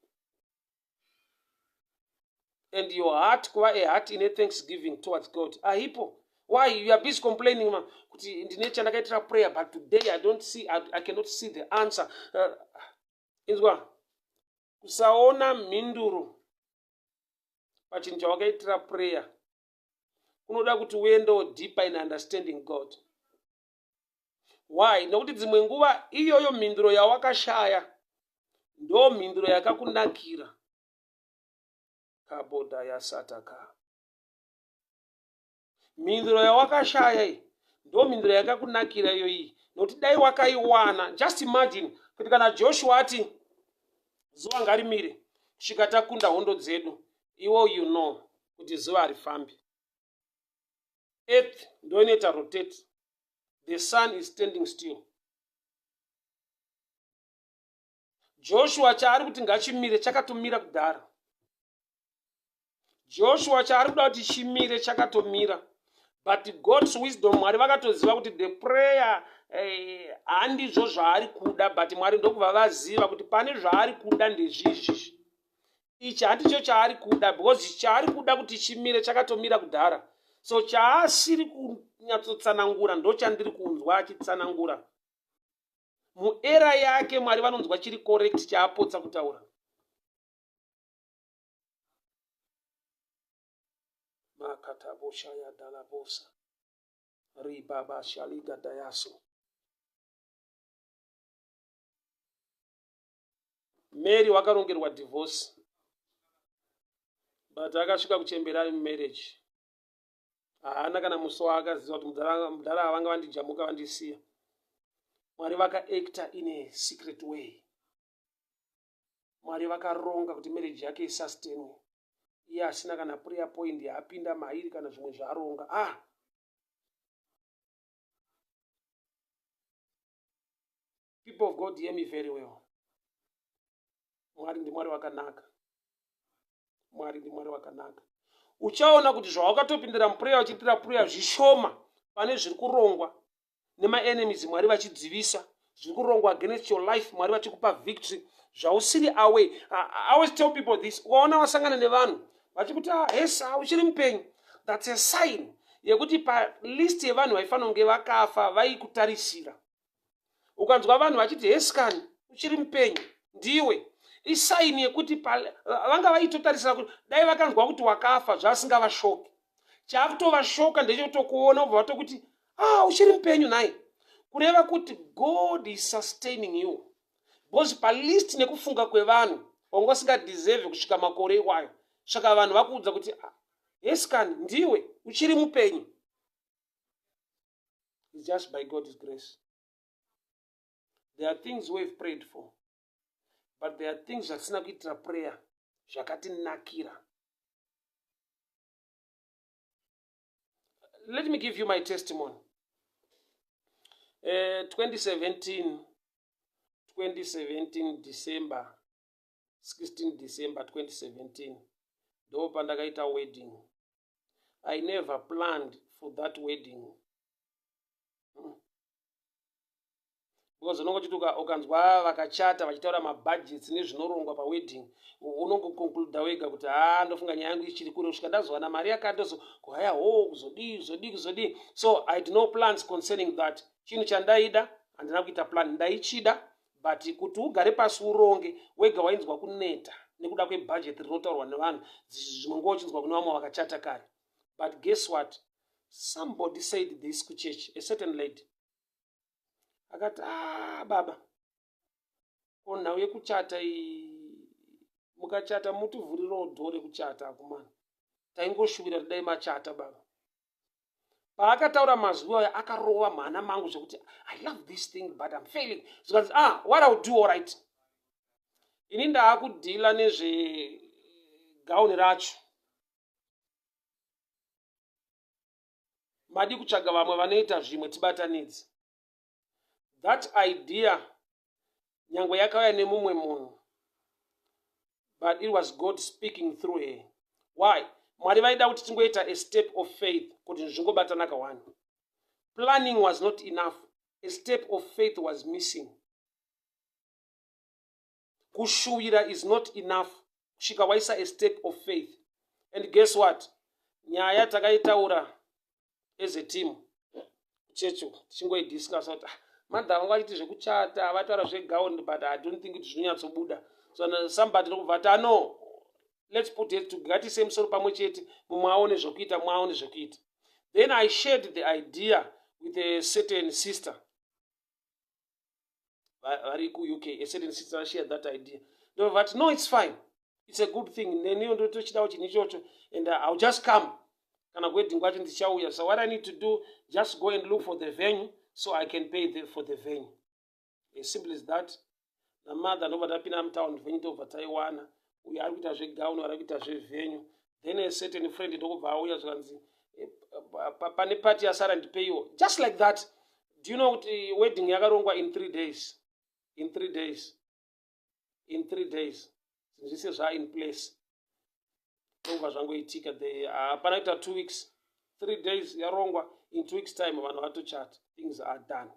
And your heart, kuva a heart ine thanksgiving towards God, haipo. Why? You are busy complaining ma kuti ndine chandakaitira prayer, but today I don't see, I cannot see the answer. Inzwa, kusaona mhinduro pachinhu chawakaitira prayer kunoda kuti uendewo deeper in understanding God. Why? Nokuti dzimwe nguva iyoyo mhinduro yawakashaya ndo mhinduro yakakunakira. Kaboda yasataka. Mhinduro yawakashaya iyi ndo mhinduro yakakunakira iyo iyi, nokuti dai wakaiwana. Just imagine kuti kana Joshua ati zuva ngarimire kusvika takunda hondo dzedu, iwo you know kuti zuva harifambi. Earth ndo inoita rotate, the sun is standing still. Joshua chaari kuti ngachimire chakatomira kudhara. Joshua chaari kuda kuti chimire chakatomira. But God's wisdom, Mwari vakatoziva kuti the prayer eh, handizvo zvaari kuda, but Mwari ndokubva vaziva kuti pane zvaari kuda ndezvizvi. Ichi handicho chaari kuda, because chaari kuda kuti chimire chakatomira kudhara. So chaasiri kunyatsotsanangura ndochandiri kunzwa achitsanangura. Muera yake Mwari vanonzwa chiri correct chaapotsa kutaura. Makatabosha yadalabosa ribaba shaliga dayaso. Mary wakarongerwa divorce, but akasvika kuchembera ari mumarriage. Haana kana musi waakaziva kuti mudhara ava vanga vandijamuka vandisiya. Mwari vakaacta in a secret way. Mwari vakaronga kuti marriage yake isustainwe, iye asina kana prayer point yaapinda mairi kana zvimwe zvaaronga. Ah, people of God, hear me very well. Mwari ndiMwari wakanaka. Mwari ndiMwari wakanaka. Uchaona kuti zvawakatopindira muprayer uchiitira prayer zvishoma pane zviri kurongwa nemaenemies, Mwari vachidzivisa zviri kurongwa against your life, Mwari vachikupa victory zvausiri away. I always tell people this: ukaona wasangana nevanhu vachikuti, ah, hesa uchiri mupenyu, that's a sign yekuti palist yevanhu vaifanira kunge vakafa vaikutarisira. Ukanzwa vanhu vachiti, heskani uchiri mupenyu, ndiwe isign yekuti vanga vaitotarisira kuti dai vakanzwa kuti wakafa zvasingavashoki. Chakutovashoka ndechekutokuona ubva vatokuti, ah, uchiri mupenyu nhai, kureva kuti God is sustaining you, because palist nekufunga kwevanhu wanga usingadeserve kusvika makore iwayo. Saka vanhu vakuudza kuti, ah, heskani ndiwe uchiri mupenyu. It's just by God's grace. There are things we've prayed for, but there are things zvatisina kuitira prayer zvakatinakira. Let me give you my testimony. 2017 December 16, December 2017 ndo pandakaita wedding. I never planned for that wedding, because unonge uchiti ukanzwa vakachata vachitaura mabudgets nezvinorongwa pawedding, unongoconcluda wega kuti, ha, ndofunga nyaya yangu ichiri kure kusvika ndazowana mari yakati kuhaya ho kuzodii, kuzodii, kuzodii. So I had no plans concerning that. Chinhu chandaida handina kuita plan. Ndaichida, but kuti ugare pasi uronge wega wainzwa kuneta nekuda kwebudget rinotaurwa nevanhu. Zvimwe nguva uchinzwa kune vamwe vakachata kare. But guess what? Somebody said this kuchurch, a certain lady akati, ah, baba, ko nhau yekuchata iyi, mukachata mutivhurirewo door rekuchata. Akumana taingoshuvira kuti dai machata baba. Paakataura mazwi ayo akarova mhana mangu zvekuti I love this thing, but I'm failing. Zvikanzi, ah, what I'll do, all right, ini ndaakudeala nezvegauni racho, madi kutsvaga vamwe vanoita zvimwe tibatanidzi. That idea nyangwe yakauya nemumwe munhu, but it was God speaking through her. Why? Mwari vaida kuti tingoita a step of faith kuti zvingobatana kawani. Planning was not enough, a step of faith was missing. Kushuvira is not enough kusvika waisa a step of faith. And guess what? Nyaya takaitaura as a team checho, tichingoidiscussa kuti, ah, madha vanga vachiti zvekuchata, vataura zvegown, but I don't think kuti zvinonyatsobuda. So somebody ndokubva ati, ano, let's put it to, ngatiise musoro pamwe chete, mumwe aone zvokuita, mumwe aone zvokuita. Then I shared the idea with a certain sister vari kuUK. A certain sister, I shared that idea, ndobva, no, it's fine, it's a good thing, neniyo ndotochidawo chinhu ichocho, and I'll just come. Kana kuwedding kwacho ndichauya. So what I need to do, just go and look for the venue so I can pay for the venue. As simple as that. Namother ndobva tapinda mutown, venue tobva taiwana. Uyo ari kuita zvegown, ari kuita zvevenue. Then a certain friend ndokubva auya, zvikanzi pane party yasara, ndipeiwo. Just like that. Do you know kuti wedding yakarongwa in 3 days? In 3 days, in 3 days zvinhu zvese zvaa in place, ndobva zvangoitika. Hapana kuita 2 weeks, 3 days yarongwa, in 2 weeks time vanhu vatochata, things are done.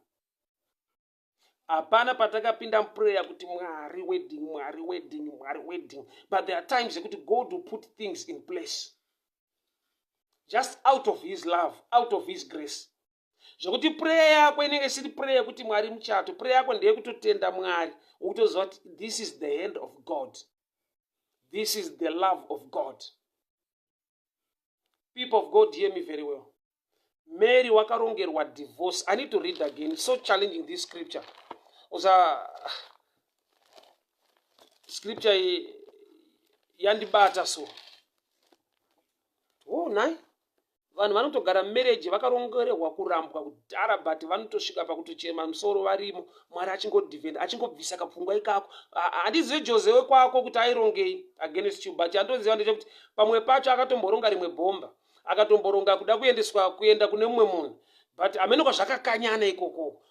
Hapana patakapinda muprayer kuti Mwari wedding, Mwari wedding, Mwari wedding. But there are times yekuti God will put things in place just out of his love, out of his grace, zvekuti prayer yako inenge isiri prayer yekuti Mwari muchato. Prayer yako ndeyekutotenda Mwari, ukutoziva kuti this is the hand of God, this is the love of God. People of God, hear me very well. Mary wakarongerwa divorce. I need to read again. It's so challenging, this scripture. Usa scripture iyi yandibata. So oh nai, vanhu vanotogara mumarriage vakarongererwa kurambwa kudhara, but vanotosvika pakutochema musoro varimo, Mwari achingodefenda, achingobvisa kapfungwa ikako. Handizivi Jose wekwako kuti airongei against you, but handoziva ndechekuti pamwe pacho akatomboronga rimwe bhomba, akatomboronga kuda kuendeswa kuenda kune mumwe munhu, but hamene kwazvakakanyana ikoko.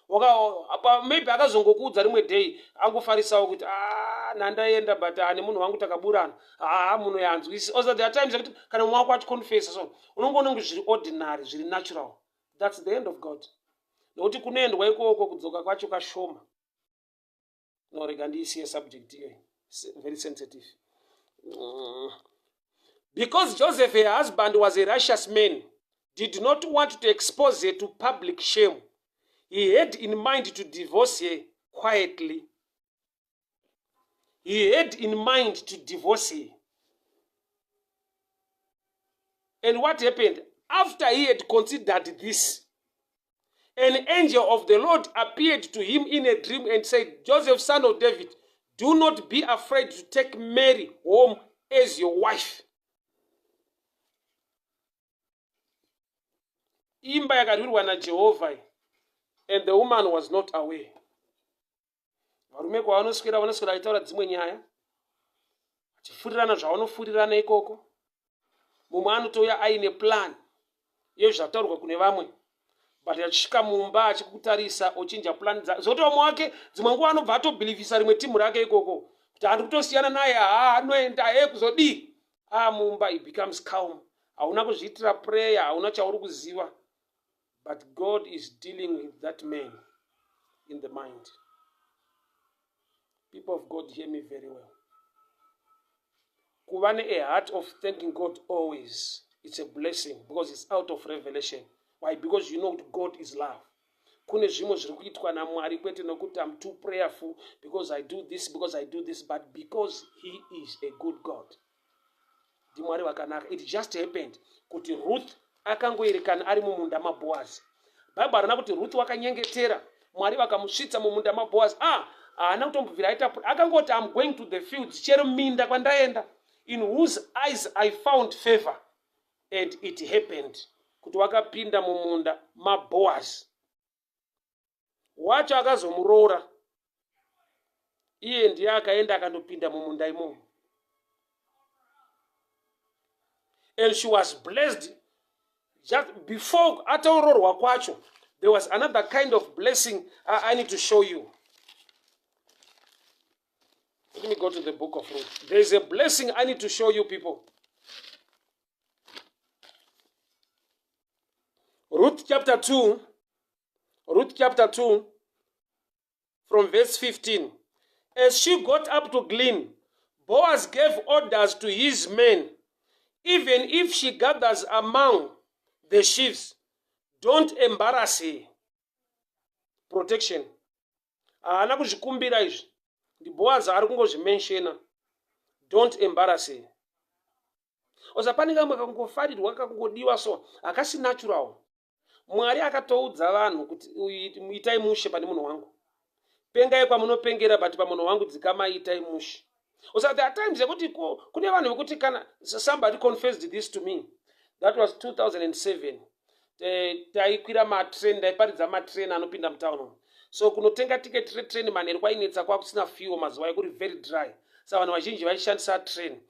Maybe akazongokuudza rimwe day, angofarisawo kuti ah, nandaenda, but ane munhu wangu takaburana. Haa, munhu yanzwisi. Also there are times ekuti kana mumwe wako achiconfessa, so unongoona kunge zviri ordinary, zviri natural. That's the end of God, nokuti kunoendwa ikoko, kudzoka kwacho kashoma. No, rega ndiisiye subject iyoyi, very sensitive. Because Joseph, her husband, was a righteous man, did not want to expose her to public shame, he had in mind to divorce her quietly. He had in mind to divorce her. And what happened? After he had considered this, an angel of the Lord appeared to him in a dream and said, "Joseph, son of David, do not be afraid to take Mary home as your wife." Imba yakarwirwa naJehovha, and the woman was not aware. Varume kwavanoswera, vanoswera vachitaura dzimwe nyaya, vachifurirana zvavanofurirana ikoko. Mumwe anotouya aine plan yezvataurwa kune vamwe, but achisvika mumba achikutarisa, ochinja plan dzake. Zvokuti vamwe wake dzimwe nguva anobva atobhilivhisa rimwe timu rake ikoko kuti handi kutosiyana naye, haa, anoenda e kuzodii. Amumba he becomes calm. Hauna kuzviitira prayer, hauna chauri kuziva, but God is dealing with that man in the mind. People of God, hear me very well. Kuva ne-a heart of thanking God always, it's a blessing because it's out of revelation. Why? Because you know that God is love. Kune zvimwe zviri kuitwa naMwari kwete nokuti I'm too prayerful, because I do this, because I do this, but because he is a good God. NdiMwari vakanaka. It just happened kuti Ruth akangoerekana ari mumunda maBhoazi. Bhaibheri harina kuti Ruth wakanyengetera, Mwari vakamusvitsa mumunda maBhoazi. Ah, haana kutombobvira aita. Akangoti, "Am going to the fields, chero minda kwandaenda, in whose eyes I found favor." And it happened kuti wakapinda mumunda maBhoazi wacho, akazomuroora. Iye ndiye akaenda akandopinda mumunda imomo, and she was blessed. Just before ataurorwa kwacho, there was another kind of blessing I need to show you. Let me go to the book of Ruth. There is a blessing I need to show you people. Ruth chapter 2, Ruth chapter 2 from verse 15. As she got up to glean, Boaz gave orders to his men, "Even if she gathers among the sheaves, don't embarrass her." Protection. Haana kuzvikumbira izvi, ndiBoaz ari kungozvimenshena. "Don't embarrass her." Osa pane kamwe kakungofarirwa, kakungodiwa, so hakasi natural. Mwari akatoudza vanhu kuti itai mushe pane munhu wangu, pengai kwamunopengera, but pamunhu wangu dzikamai, itai mushe. Osa there are times yekuti kune vanhu vekuti kana somebody confessed this to me. That was 2007. Taikwira matrain, ndaiparidza matrain anopinda mutown umu. So kunotenga ticket retrain manheru kwainetsa, kwakusina fuel mazuva ekuri very dry, sa vanhu vazhinji vaishandisa train.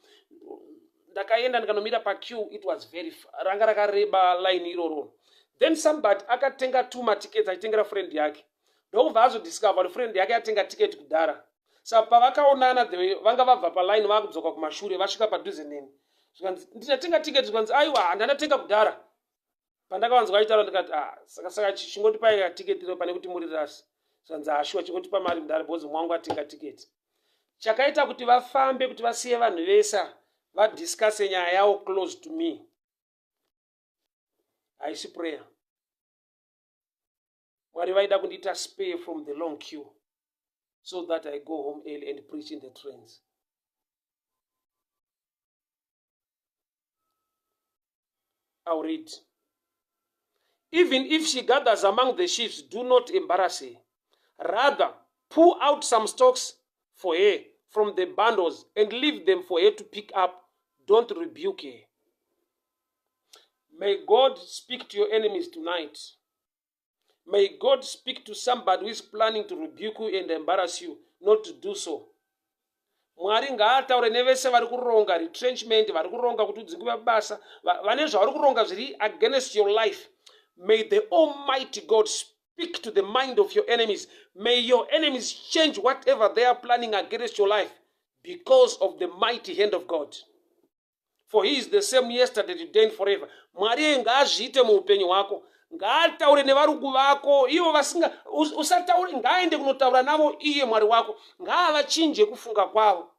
Ndakaenda ndikanomira paqueue. It was very, ranga rakareba line iroro. Then somebody akatenga two matickets achitengera friend yake, ndokubva azodiscover kuti friend yake yatenga ticket kudhara. Saka pavakaonana, vanga vabva paline vakudzoka kumashure, vasvika padhuze neni, zvikanzi, "Ndinatenga ticket." Zvikanzi, "Aiwa, handanatenga kudhara." Pandakavanzwa achitaura ndikati, "Ah, saka chingotipai ticket iro pane kuti muri rasi." Zvikanzi, "Hashuwa, chingotipa mari mudhara, because mwangu atenga ticket." Chakaita kuti vafambe, kuti vasiye vanhu vese vadiscusse nyaya yavo close to me, haisi prayer. Mwari vaida kundiita spare from the long queue so that I go home early and preach in the trains. I'll read. Even if she gathers among the sheaves, do not embarrass her. Rather, pull out some stalks for her from the bundles and leave them for her to pick up. Don't rebuke her. May God speak to your enemies tonight. May God speak to somebody who is planning to rebuke you and embarrass you not to do so. Mwari ngaataure nevese vari kuronga retrenchment, vari kuronga kuti udzingwe basa, vane zvavari kuronga zviri against your life. May the Almighty God speak to the mind of your enemies. May your enemies change whatever they are planning against your life because of the mighty hand of God, for he is the same yesterday, today and forever. Mwari ngaazviite muupenyu hwako. Ngaataure nevarungu vako ivo vasinga usataure, ngaaende kunotaura navo iye Mwari wako, ngaavachinje kufunga kwavo.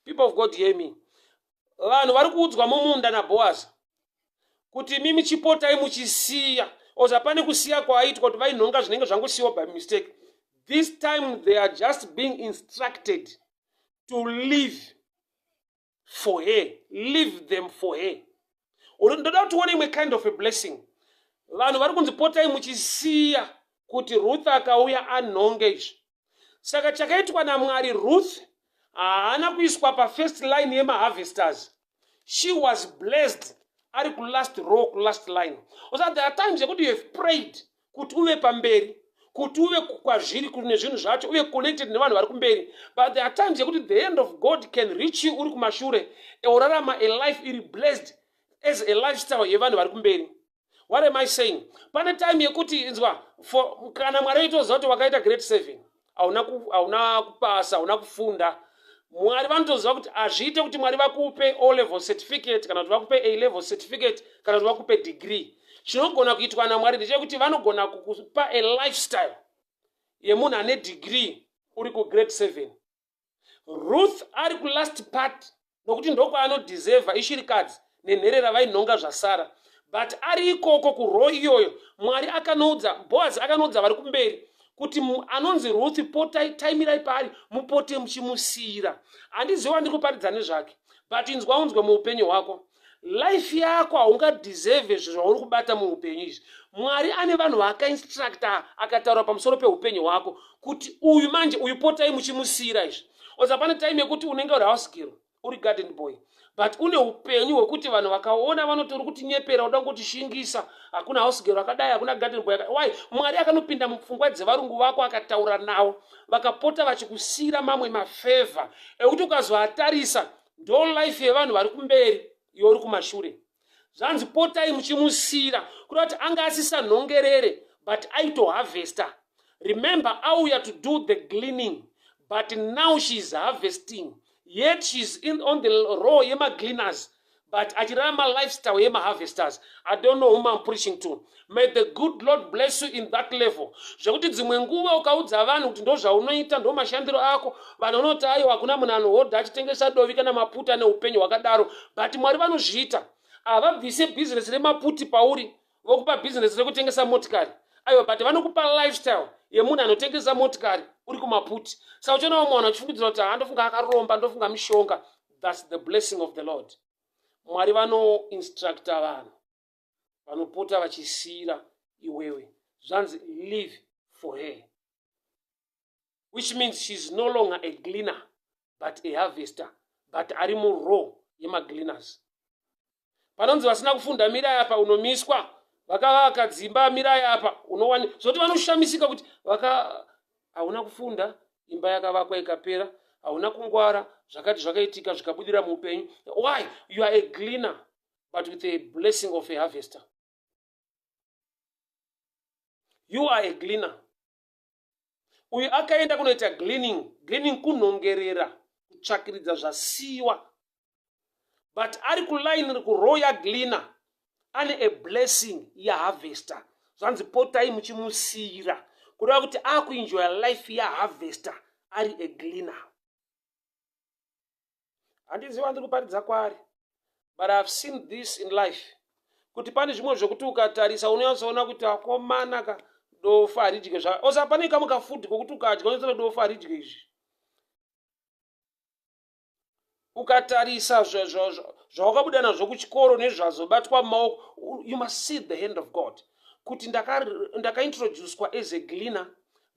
People of God, hear me. Vanhu vari kuudzwa mumunda naBhoazi kuti mimi chipotai muchisiya oza. Pane kusiya kwaaitwa kuti vainhonga zvinenge zvangosiyiwa by mistake. This time they are just being instructed to leave for her, leave them for her. Ndoda kuti uone imwe kind of a blessing. Vanhu vari kunzi potai muchisiya kuti Ruth akauya anhonge izvi. Saka chakaitwa naMwari, Ruth haana kuiswa pafirst line yemaharvesters. She was blessed ari kulast row, kulast line. Osa there are times yekuti you have prayed kuti uve pamberi, kuti uve kwazviri nezvinhu zvacho, uve connected nevanhu vari kumberi, but there are times yekuti the hand of God can reach you uri kumashure, orarama a life iri blessed as a lifestyle yevanhu vari kumberi. What am I saying? Pane time yekuti, inzwa, for kana Mwari aitoziva kuti wakaita grade 7, hauna kupasa, hauna kufunda, Mwari vanotoziva kuti hazviite kuti Mwari vakupe O level certificate, kana kuti vakupe A level certificate, kana kuti vakupe degree. Chinogona kuitwa naMwari ndechekuti vanogona kukupa a lifestyle yemunhu ane degree uri kugrade 7. Ruth ari kulast part nokuti ndokwaanodeserva, ishirikadzi nenherera, vainhonga zvasara. But ari ikoko kurow iyoyo, Mwari akanoudza Boaz, akanoudza vari kumberi kuti anonzi Ruth, potai, taimirai paari, mupote muchimusiyira. Handiziva ndiri kuparidza nezvake, but inzwa unzwe muupenyu hwako. Life yako haungadeserve zvinhu zvauri kubata muupenyu izvi. Mwari ane vanhu vaakainstructa, akataura pamusoro peupenyu hwako kuti uyu manje uyu potai muchimusiyira izvi. Oza pane time yekuti unenge uri house girl, uri garden boy, but une upenyu hwekuti vanhu vakaona vanoti uri kutinyepera, uda kutishingisa. Hakuna house girl akadai, hakuna garden boy. Why? Mwari akanopinda mupfungwa dzevarungu vako, akataura navo, vakapota vachikusiyira mamwe mafavour ekuti ukazoatarisa, ndo life yevanhu vari kumberi, iwe uri kumashure. Zvanzi potai muchimusiyira, kuda kuti anga asisanhongerere, but aitoharvesta. Remember, auya to do the gleaning, but now she is harvesting, yet she is on the row yemagleaners, but achirarama lifestyle yemaharvesters. I don't know whom I'm preaching to. May the good Lord bless you in that level, zvekuti dzimwe nguva ukaudza vanhu kuti ndo zvaunoita, ndo mashandiro ako, vanhu vanoti, "Aiwa, hakuna munhu anohodha achitengesa dovi kana maputi ane upenyu hwakadaro." But Mwari vanozviita. Havabvise bhizinesi remaputi pauri vokupa bhizinesi rekutengesa motikari, aiwa, but vanokupa lifestyle yemunhu anotengesa motikari uri kumaputi. Saka uchiona vamwe vanhu vachifungidzira kuti, "Handofunga akaromba, ndofunga mishonga." That's the blessing of the Lord. Mwari vanoinstructa vanhu vanopota vachisiyira iwewe. Zvanzi leave for her, which means she is no longer a gleaner but a harvester, but ari murow yemagleaners. Panonzi vasina kufunda mirai apa unomiswa, vakavaka dzimba mirai apa unowani. Zvoti vanoshamisika kuti vaka hauna kufunda, imba yakavakwa ikapera, hauna kungwara, zvakati zvakaitika zvikabudira muupenyu. Why? You are a gleaner but with a blessing of a harvester. You are a gleaner. Uyu akaenda kunoita gleaning. Gleaning kunhongerera, kutsvakiridza zvasiyiwa. But ari kuline kurow yagleaner ane a blessing yaharvester. Zvanzi potai muchimusiyira, kureva kuti akuenjoya life yaharvester ari a gleaner. Handizivi wandiri kuparidza kwaari, but I have seen this in life kuti pane zvimwe zvekuti ukatarisa unonyatsoona kuti akomana ka dofa haridye zva osa. Pane kamwe kafood kokuti ukadya unonyatsoona dofa haridye izvi. Ukatarisa zvawakabuda nazvo kuchikoro nezvazobatwa mumaoko, you must see the hand of God kuti ndakaintroducwa as a gleaner,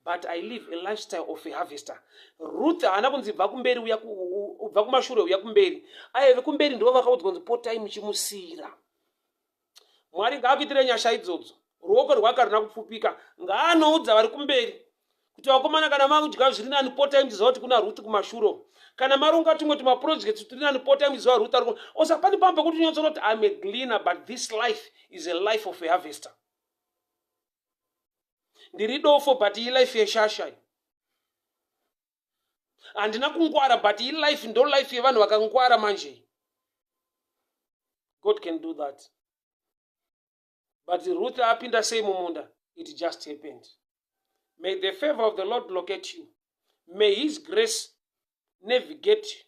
but I live a lifestyle of a harvester. Ruth haana kunzi bva kumberi uya, bva kumashure uya kumberi. Aive kumberi ndivo vakaudzwa kunzi potai muchimusiyira. Mwari ngaakuitire nyasha idzodzo. Ruoko rwake haruna kupfupika. Ngaanoudza vari kumberi kuti vakomana, kana makudya zviri nani, potai muchiziva kuti kuna Ruth kumashure. Kana marunga tumwe tumaprojects turi nani, potai muchiziva Ruth ari osa. Pane pamwe pekuti unyatsoona kuti I'm a gleaner, but this life is a life of a harvester. Ndiri dofo, but ilife yeshasha. Handina kungwara, but ilife ndo life yevanhu vakangwara manje. God can do that. But Ruth apinda sei mumunda? It just happened. May the favor of the Lord locate you. May his grace navigate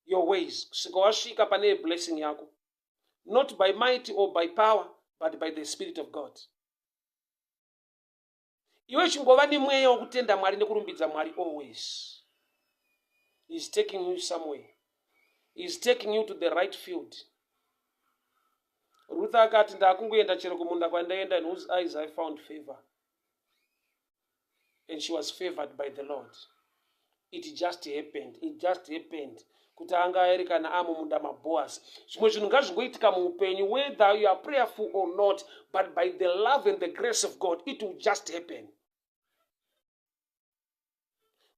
your ways kusvika wasvika pane blessing yako, not by might or by power, but by the Spirit of God. Iwe chingova nemweya wokutenda Mwari nekurumbidza Mwari always. He is taking you somewhere. He is taking you to the right field. Ruth akati, "Ndakungoenda chero kumunda kwandaenda, in whose eyes I found favor." And she was favored by the Lord. It just happened. It just happened kuti anga ari kana amumunda maBoaz. Zvimwe zvinhu ngazvingoitika muupenyu, whether you are prayerful or not, but by the love and the grace of God it will just happen.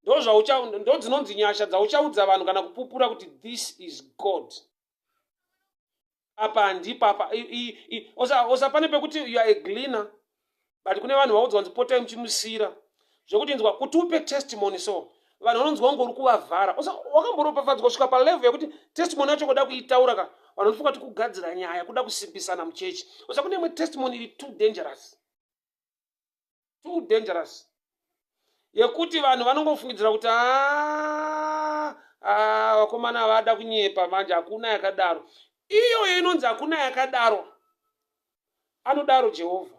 Ndo dzinonzi nyasha dzauchaudza vanhu kana kupupura kuti this is God. Apa handipo apa. Osa pane pekuti you are a gleaner, but kune vanhu vaudzwa kunzi potai muchimusiyira, zvekuti inzwa kuti upe testimony. So vanhu vanonzwa kunge uri kuvavhara. Wakamboropafadzwa kusvika palevel yekuti testimony yacho kuda kuitaura ka, vanhu vanofunga kuti kugadzira nyaya, kuda kusimbisana muchechi. Osa kune imwe testimony iri too dangerous, too dangerous, yekuti vanhu vanongofungidzira kuti "Ah, vakomana vada kunyepa manje, hakuna yakadaro." Iyoyo inonzi hakuna yakadaro, anodaro Jehovha.